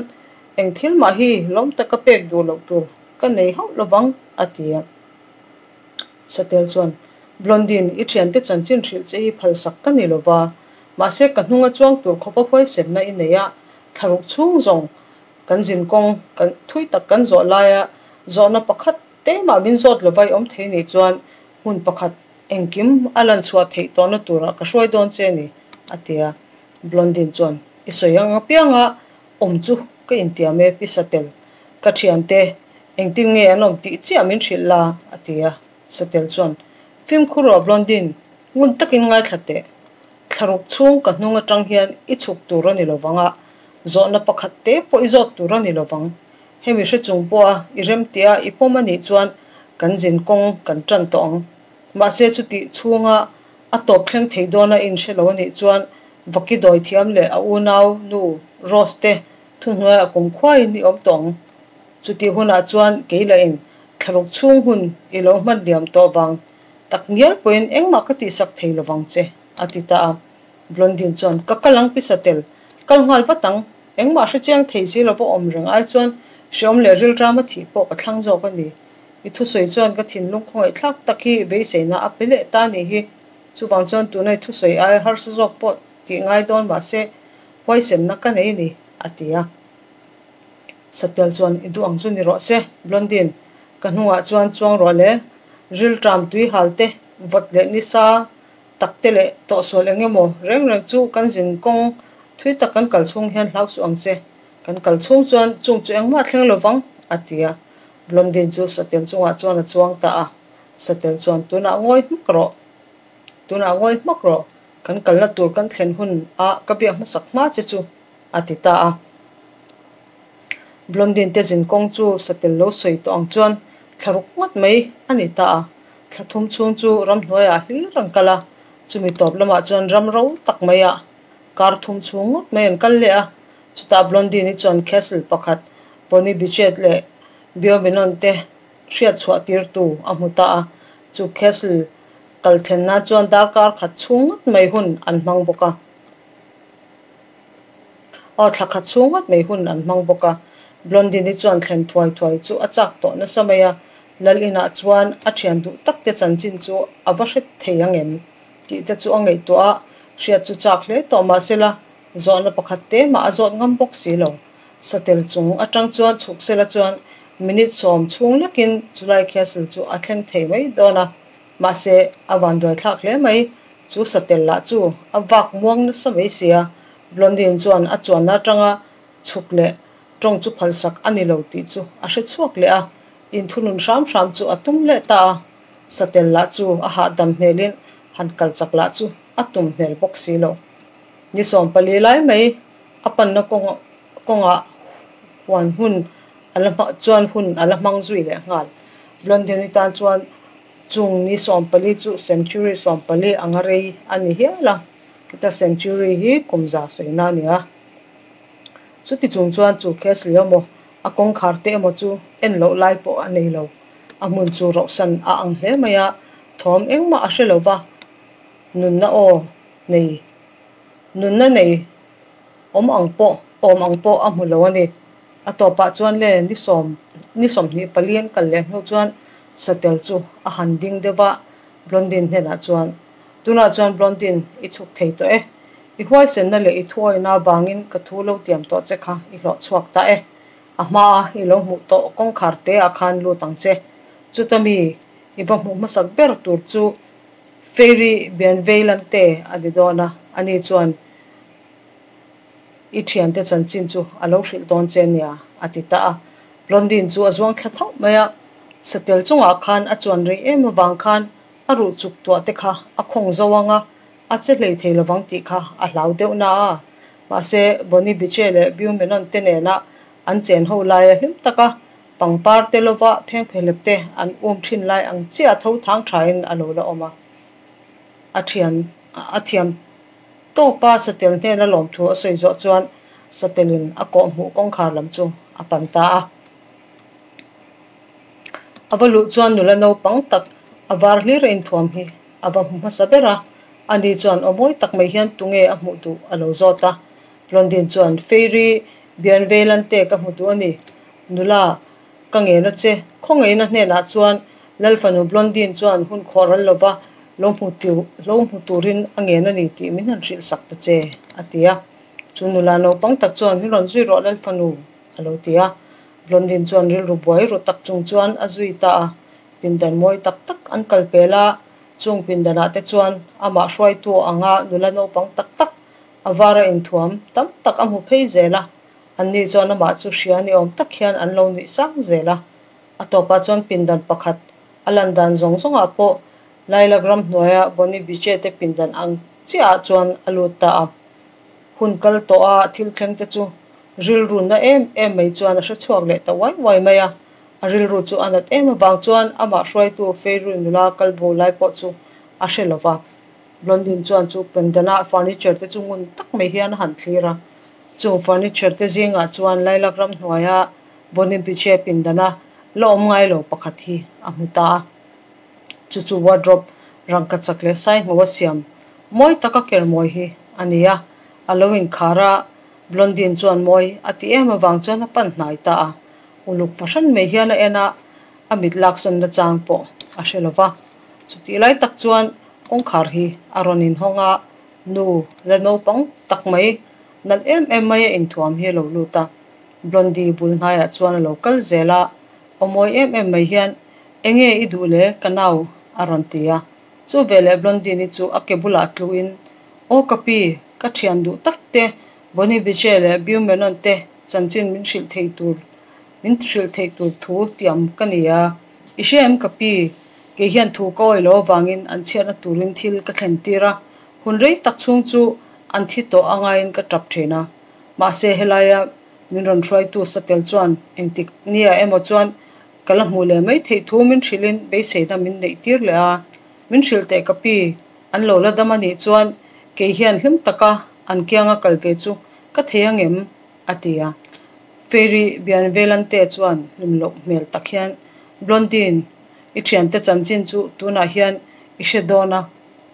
eng thil mah hi lawm taka pek duh loh tur ka nei hauh lovang a ti a. Satel chuan, Blondin, i thiante chanchin hrilh che hi phalsak ka ni lova, mahse ka hnunga chuang tur khawpa huaisenna i nei a, thlaruk chhung zawng kan zin kawng kan thui tak kan zawh laia zawhna pakhat te mah min zawt lova i awm thei nih chuan hmun pakhat engkim a lan chhuah theih tawhna turah ka hruai dawn che ni, a ti a. Blondin chuan, I sawi ang apianga awm chu ka intiam e, Pi Satel. Ka thiante, engtin nge an awm tih chiah min hrilh la, a ti a. Satel chuan, Fimkhur rawh Blondin, ngun takin ngaithla teh. Thlaruk chhung ka hnung atang hian i chhuk tur a ni lovang a, zawhna pakhat te pawh i zawt tur a ni lovang. Hemi hre chung pawha i remtia i pawm a nih chuan kan zin kawng kan tan tawh ang. Mahse chutih chhunga a tawp thleng thei dawna i inhre lo a nih chuan Vaki dawi thiam leh a unau nu Rose te thuhnuaiah kum khuaiin i awm tawh ang. Chutih hunah chuan kei lahin thlaruk chhung hun i lo hman liam tawh vang tak ngial pawhin engmah ka tihsak thei lovang che, a ti ta a. Blondin chuan, Ka kal ang pisa tel, kal nghal vat ang. Engmah hre chiang thei si lova awm reng ai chuan hreawm leh rilrama thih pawh ka thlang zawk a ni. I thusawi chuan ka thinlung khawngaihthlak tak hi beiseina a pe leh ta ni hi. Chuvang chuan tuna i thusawi ai harsa zawk pawh tih ngai dawn mahse huaisenna ka nei ni, a ti a. Satel chuan i duh ang chu ni rawh se, Blondin, ka hnungah chuan chuang rawh le, rilṭam tui hal te, vawt leh nisa tak te leh tawhsual eng emaw reng reng chu kan zin kawng thui tak kan kal chhung hian hlau suh ang che, kan kal chhung chuan chung chu engmah thleng lo vang, a ti a. Blondin chu Satel chungah chuan a chuang ta a. Satel chuan, Tunah ngawi hmak rawh, tunah ngawi hmak rawh, kan kalna tur kan thlen hun a ka biak hmasak hma che chu, a ti ta a. Blondin te zin kawng chu Satel lo sawi tawh ang chuan thlaruk ngawt mai a ni ta a. Thla thum chhung chu ramhnuaiah hlir an kal a, chumi tawp lamah chuan ram ro tak maiah kar thum chhung ngawt mai an kal leh a. Chutah Blondin-i chuan castle pakhat Pony Bichet leh Biomenon te hriat chhuah tirtu a hmu ta a, chu castle kal thlen nan chuan darkar khat chhung ngawt mai hun an hmang bawk a. Aw, thla khat chhung ngawt mai hun an hmang bawk a. Blondin-i chuan thlen thuai thuai chu a chak tawh nasa mai a, Lal inah chuan a thian duh tak te chanchin chu a va hre thei ang em? tih te chu a ngaihtuah a, hriat chu chak hle tawh mahsela zawhna pakhat te mah a zawt ngam bawk si lo. Satel chung atang chuan chhuk sela chuan minute sawm chhung lekin chulai castle chu a thleng thei mai dawn a, mahse a vanduai thlak hle mai. Chu satel lah chu a vak muang nasa mai sia, Blondin chuan a chuanna atanga chhuk leh tawng chu phalsak a ni lo tih chu a hre chhuak leh a, inthunun hram hram chu a tum leh ta a, satel lah chu a hahdam hmelin han kal chak lah chu a tum hmel bawk si lo. Ni 14 lai mai a panna kawng kawngah huan hun a la hma chuan hun a la hmang zui leh nghal. Blondin-i tan chuan chung ni 14 chu century 14 anga rei a ni hial a, heta century hi kum za sawina a ni a. Chuti chung chuan chu castle emaw a kawngkhar te emaw chu en loh lai pawh a nei lo. A hmun chu rauhsan a ang hle mai a, thawm engmah a hre lo va, nunna aw nei nunna nei awm ang pawh awm ang pawh a hmu lo a ni. A tawpah chuan le ni sawm ni 24 an kal leh hnu chuan satel chu a han ding deuh va, Blondin hnenah chuan, Tunah chuan Blondin i chhuk thei tawh e. I huaisenna leh i thuawina avangin ka thu lo tiam tawh che kha i hlawh chhuak ta e. A hmaa i lo hmuh tawh kawngkhar te ah khan lut ang che. Chuta mi i va hmuh hmasak ber tur chu Fairy Bianveilante a ni dawn a, ani chuan i thiante chanchin chu a lo hrilh dawn che nia, a ti ta a. Blondin chu a zuang thla thauh mai a, satel chungah khan a chuan rei em avang khan a ruh chuk tuah te kha a khawng zo ang a, a che hlei thei lovang tih kha a hlau deuh na a. Mahse, Bonnie Biche leh Bill Menon te nena an chen ho laia hlim taka pangpar te lova phengphehlep te an um thin lai ang chiah tho thang thain a lo la awm a. A thian a thiam tawpa satel hnena lawmthu a sawi zawh chuan satelin a kawhhmuh kawngkhar lam chu a pan ta a. A va luh chuan nula naupang tak a var hlir a inthuam hi a va hmu hmasa ber a, ani chuan aw mawi tak mai hian tunge a hmuh duh a lo zawt a. Blondin chuan, Fairy Bianveilante ka hmu duh a ni, nula ka ngen a che. Khawngaihna hnenah chuan Lalfanu Blondin chuan hun khawh ral lova lo hmu lo hmu turin a ngen a ni tih min han hrilh sak ta che, a ti a. Chu nula naupang tak chuan, Min rawn zui rawh Lalfanu, a lo ti a. Blondin chuan rilru buai ru tak chung chuan a zui ta a, pindan mawi tak tak an kal pel a, chung pindanah te chuan amah hruaitu anga nula naupang tak tak a vara inthuam tam tak a hmu phei zel a, anni chuan amah chu hria ni awm tak hian an lo nuih sang zel a. A tawpah chuan pindan pakhat a lan dan zawng zawngah pawh Lilac ramhnuaia Bonnie Biche te pindan ang chiahah chuan a lut ta a. Hun kal tawh a thil thleng te chu rilru na em em mai chuan a hre chhuak leh ta uai uai mai a. A rilru chu a nat em avang chuan amah hruaitu Fairy nula kal bo lai pawh chu a hre lo va. Blondin chuan chu pendana furniture te chu ngun tak mai hian a han thlir a. Chung furniture te zingah chuan Lilac ramhnuaia Bonnie Biche pindana la awm ngai lo pakhat hi a hmu ta a. Chu chu wardrobe rangka chak leh sai hmu a siam mawi taka ker mawi hi a ni a, a lo inkhar a, Blondin chuan mawi a ti em avang chuan a pan hnai ta a, uluk fahran mai hian a en a, a mit laksawnna chang pawh a hre lo va. Chutih lai tak chuan kawngkhar hi a rawn inhawng a, nu la naupang tak mai nalh em em mai a inthuam hi a lo lut a, Blondie bul hnaiah chuan a lo kal zel a, aw mawi em em mai hian Enge i duh le ka nau? a rawn ti a. Chu veleh Blondine-i chu a ke bulah tluin, Aw ka pi, ka thian duh tak te, Bonnie Biche leh Bill Menon te chanchin min hrilh thei tur min hrilh theih tur thu tiam ka ni a. I hria em ka pi? Kei hian thu ka awih lo avangin an chhiatna turin thil ka thlen tir a, hun rei tak chhung chu an thi tawh angaiin ka tap thin a. Mahse helaia min rawn hruaitu satel chuan engtik nia emaw chuan Ka la hmuh leh mai theih thu min hrilhin beiseina min neih tir leh a, min hrilh teh ka pi, an lo la dam a nih chuan kei hian hlim taka an kianga kal ve chu ka thei ang em? a ti a. Fairy Bianvelante chuan hlim loh hmel tak hian, Blondine, i thiante chanchin chu tunah hian i hre dawn a,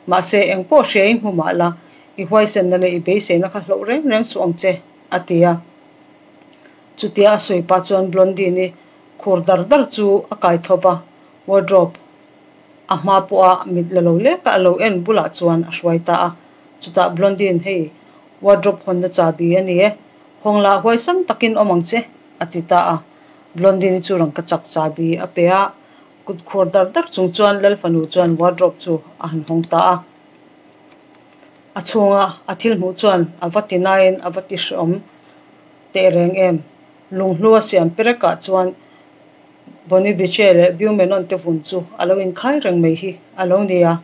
mahse engpawh hria i hmu mah la, i huaisenna leh i beiseina kha hloh reng reng suh ang che, a ti a. Chutia a sawi pah chuan Blondine-i khur dar dar chu a kai tho va, wardrobe a hma pawha mit la lo lek a, a lo en bulah chuan a hruai ta a. Chutah Blondine hei wardrobe hawnna chahbi a ni e, hawng lah huaisam takin awm ang che a ti ta a. Blondine-i chu rangkachak chahbi a pe a, kut khur dar dar chung chuan Lalfanu chuan wardrobe chu a han hawng ta a. A chhunga a thil hmuh chuan a va ti naiin a va ti hreawm teh reng em? Lunghlu a siam perekah chuan Bonnie Biche leh Bill Menon te vun chu a lo inkhai reng mai hi a lo ni a.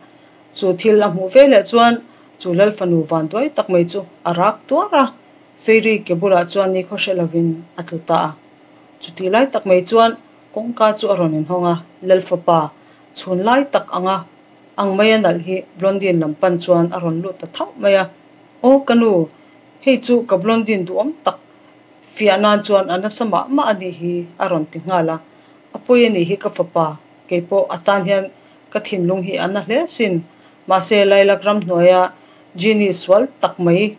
Chu thil a hmuh veleh chuan chu Lalfanu vanduai tak mai chu a rak tuar a, Fairy ke bulah chuan ni khaw hre lovin a tlu ta a. Chutih lai tak mai chuan kawngka chu a rawn inhawng a, Lalfapa chhun lai tak anga ang maia nalh hi Blondine lam pan chuan a rawn lut ta thauh mai a. Aw ka nu, hei chu ka Blondine duhawm tak fiah nan chuan a nasa mah mah a nih hi a rawn ti nghal a. A pawi a nih hi ka fapa, kei pawh a tan hian ka thinlung hi a na hle sin. Mahse Lilac ramhnuaia Genie sual tak mai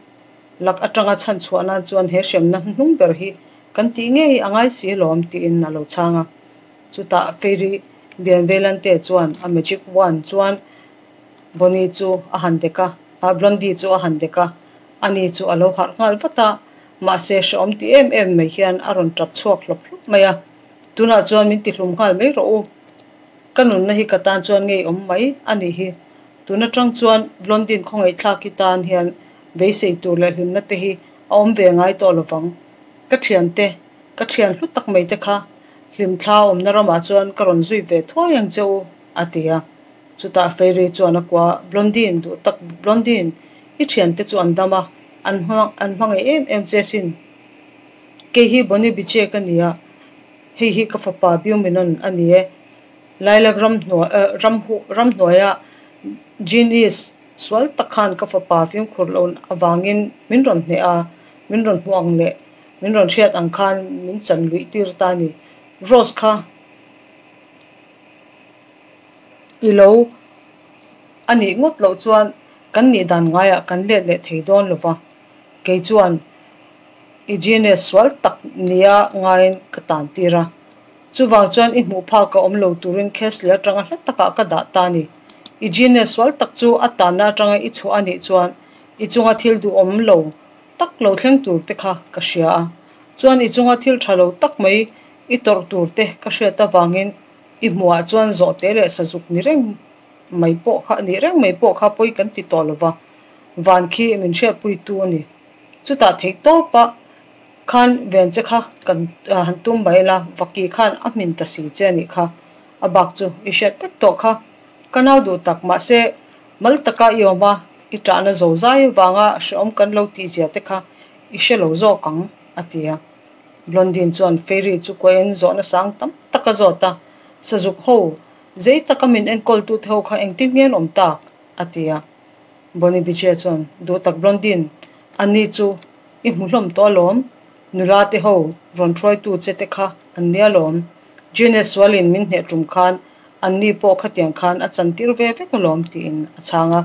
lak atanga chhan chhuah nan chuan he hremna hnuhnung ber hi kan tih ngei a ngai si alawm tiin a lo chhang a. Chutah Fairy Bianvelante chuan a magic wand chuan Bonnie chu a han dek a, ah Blondie chu a han dek a, ani chu a lo harh nghal vat a. Mahse hrehawm ti em em mai hian a rawn tap chhuak hlawp hlawp mai a, Tunah chuan min tihlum nghal mai rawh u. Ka nunna hi ka tan chuan ngei awm mai a nih hi. Tun atang chuan Blondin khawngaihthlak hi tan hian beisei tur leh hlimna te hi a awm ve ngai tawh lovang. Ka thiante, ka thian hlu tak mai te kha hlimthla awmna ramah chuan ka rawn zui ve thuai ang che u, a ti a. Chutah Fairy chuan a kua, Blondin, duh tak Blondin, i thiante chu an dam a, an hma an hmangaih em em che sin. Kei hi Bonnie Biche ka ni a, hei hi ka fapa Biuminon a ni e. Lilac ramhnuai eh ramhu ramhnuaia Genius sual tak khan ka fapa fimkhur loh avangin min rawn hneh a, min rawn hmuh ang leh min rawn hriat ang khan min chan luih tir ta a ni. Rose kha. I lo a nih ngawt loh chuan kan nih dan ngaiah kan let leh thei dawn lo va, kei chuan i genius sual tak nia ngaiin ka tan tir a. Chuvang chuan i hmuh phak a awm lo turin Khesley atanga hla takah ka dah ta a ni. I genius sual tak chu a tanna atanga i chhuah a nih chuan i chunga thil duhawm lo tak lo thleng tur te kha ka hria a. Chuan i chunga thil tha lo tak mai i tawrh tur te ka hriat avangin I hmuhah chuan zawhte leh sazuk ni reng mai pawh kha nih reng mai pawh kha pawi kan ti tawh lo va, van khi min hriatpuitu a ni. Chutah theih tawpa khan ven che kha kan han tum mai la, vaki khan a hmin ta si che a nih kha. A bak chu i hriat vek tawh kha. Ka nau duh tak, mahse mal taka i awm a, i ṭahna zo zai avanga hrehawm kan lo tihzia te kha i hre lo zawk ang, a ti a. Blondin chuan Fairy chu kuahin zawhna sang tam tak a zawt a, Sazuk ho, zei taka min enkawltu te ho kha engtin nge an awm tak? a ti a. Bonnie Beecher chuan, Duh tak Blondin, ani chu i hmu hlawm tawh alawm, nula te ho rawn hruaitu che te kha an nia alawm, Genius sualin min hneh tum khan anni pawh khatiang khan a chantir ve vek alawm tiin a chhang a.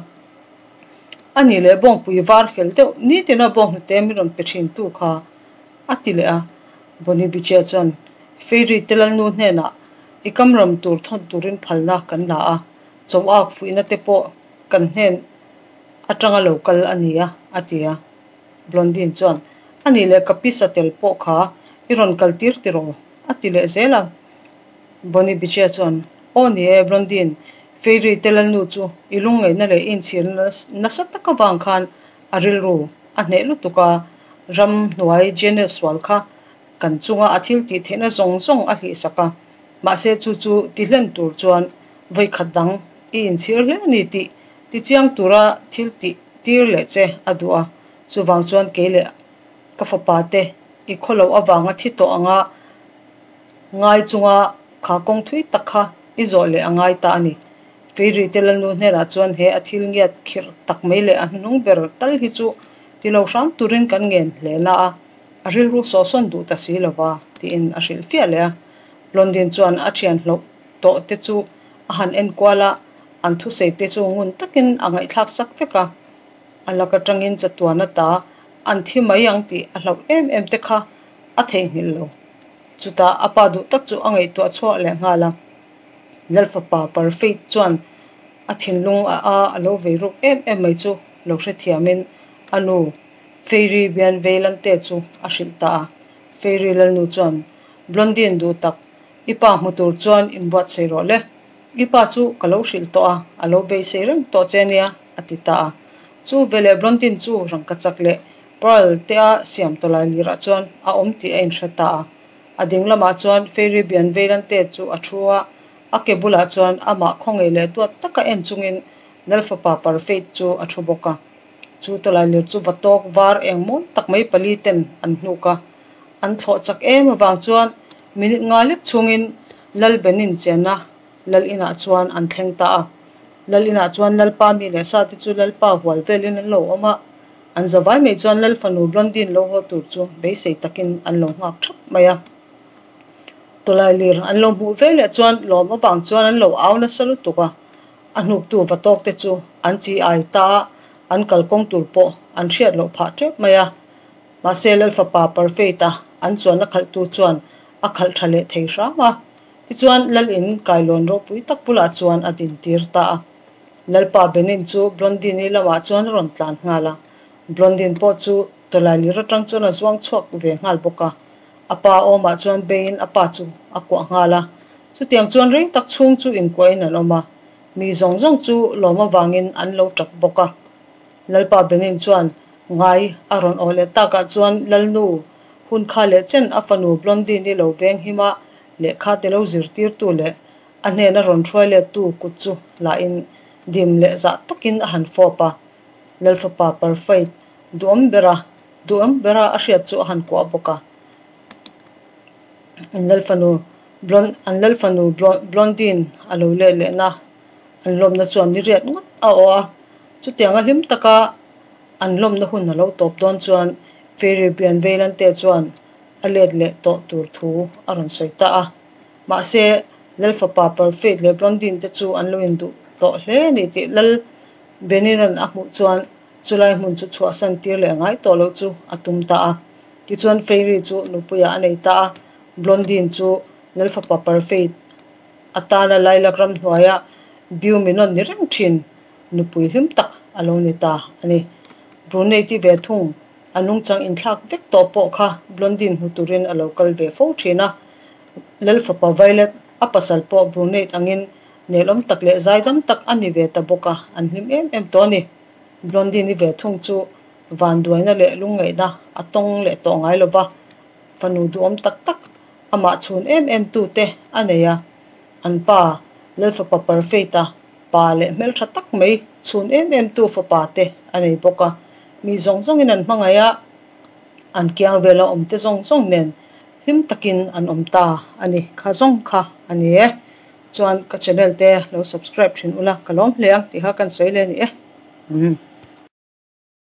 Ani leh bawngpui var fel deuh nitina bawnghnute min rawn pe thin tu kha A ti leh a, Bonnie Bichia chuan Fairy te lalnu hnenah i kamram tur thawn turin phalna kan la a, chawak fuihna te pawh kan hnen atanga lo kal a ni a, a ti a. Blondine chuan, A nih leh ka pisa tel pawh kha i rawn kal tir tiraw? a ti leh zel a. Bonnie Bichia chuan, Aw ni e, Blondine, Fairy te lalnu chu i lungngaihna leh i inchhirna nasa tak avang khan A rilru a hneh lutuk a, ram hnuai Janet sual kha kan chunga a thil tih theihna zawng zawng a hlihsak a, mahse chu chu ti hlen tur chuan vawikhat dang i inchhir hle a ni tih tichiang tura thil tih tir leh che a duh a, chuvang chuan kei leh ka fapa te i khawlo avanga thi tawh anga ngai chunga kha kawng thui tak kha i zawh leh a ngai ta a ni. Fairy te lalnu hnenah chuan he a thil ngiat khirh tak mai leh a hnung ber tal hi chu ti lo hram turin kan ngen hle na a, a rilru sawhsawn duh ta si lova tiin a hrilh fiah leh a. Blondin chuan a thian hlauh tawh te chu a han en kual a, an thusei te chu ngun takin a ngaihthlak sak vek a. A lak atangin chatuan ata an thi mai ang tih a hlauh em em te kha a theihnghilh lo. Chutah a pa duh tak chu a ngaihtuah chhuah leh nghal a. Lalfapa Parfeit chuan a thinlung a a a lo vei ruk em em mai chu lo hrethiamin a nu Fairy bian Veilante chu a hrilh ta a. Fairy Lalnu chuan, Blondine duh tak, i pa hmu tur chuan inbuatsaih rawh le. I pa chu ka lo hrilh tawh a, a lo beisei reng tawh che nia, a ti ta a. Chu veleh Blondine chu rangkachak leh pearl te a siam tawlai lirah chuan a awm tih a inhre ta a. A ding lamah chuan Fairy Bian Veilante chu a thu a, a ke bulah chuan amah khawngaih leh duat taka en chungin Lalfapa Parfeit chu a thu bawk a. Chu tawlailir chu va tawk var eng mawi tak mai pali ten an hnuk a, an thlawh chak em avang chuan minute nga lek chhungin Lal Benin chenna Lal inah chuan an thleng ta a. Lal inah chuan Lalpa mi leh sa te chu Lalpa hual velin an lo awm a, An zavai mai chuan Lal fanu Blondine lo haw tur chu beisei takin an lo nghak thap mai a. Tawlailir an lo hmuh ve leh chuan lawm avang chuan an lo au nasa lutuk a, a hnuktu va tawk te chu an chi ai ta a, an kalkawng tur pawh an hriat loh phah tep mai a. Mahse Lal fapa Parfeit-a an chuanna khalhtu chuan a khalh tha leh thei hram a, tichuan Lal in kailawn ropui tak bulah chuan a din tir ta a. Lalpa Benin chu Blondine-i lamah chuan a rawn tlan nghal a, Blondine pawh chu Tawlailir atang chuan a zuang chhuak ve nghal bawk a. A pa awmah chuan beiin a pa chu a kuah nghal a. Chutiang chuan rei tak chhung chu inkuahin an awm a, mi zawng zawng chu lawm avangin an lo tap bawk a. Lalpa Benin chuan ngai a rawn awh leh takah chuan Lalnu hun kha leh chen a fanu Blondine-i lo veng him a, lehkha te lo zirtirtu leh a hnena rawn hruai lettu kut chu lahin dim leh zah takin a han fawp a. Lalfapa Parfait duhawm bera duhawm bera a hriat chu a han kuah bawk a. An lalfanu Blon an lalfanu Blondine a lo let lehna an lawmna chuan ni riat ngawt a awh a. Chutianga hlim taka an lawmna hun a lo tawp dawn chuan Fairy Pian Veilante chuan a let leh tawh tur thu a rawn sawi ta a. Mahse, Lalfapa Parfait leh Blondine te chu an lo induh tawh hle a ni tih Lal Benina'n a hmuh chuan chulai hmun chu chhuahsan tir leh ngai tawh loh chu a tum ta a. Tichuan Fairy chu nupuiah a nei ta a, Blondine chu Lalfapa Parfait atana Lilac ramhnuaia biu minawn ni reng thin nupui hlim tak a lo ni ta a ni. Brunei-ti ve thung a nungchang inthlak vek tawh pawh kha Blondine hmu turin a lo kal ve fo thin a. Lalfapa Violet a pasal pawh Brunei angin nelawm tak leh zaidam tak a ni ve ta bawk a, an hlim em em tawh a ni. Blondine-i ve thung chu vanduaina leh lungngaihna a tawng leh tawh ngai lo va, fanu duhawm tak tak amah chhun em em tu te a nei a, an pa Lalfapa Parfait-a pa leh hmeltha tak mai chhun em em tu fapa te a nei bawk a, mi zawng zawngin an hmangaih a, an kiang vela awm te zawng zawng nen hlim takin an awm ta a ni kha zawng kha a ni e. Chuan ka channel te lo subscribe thin ula ka lawm hle ang tih kha kan sawi leh a ni e. Umm.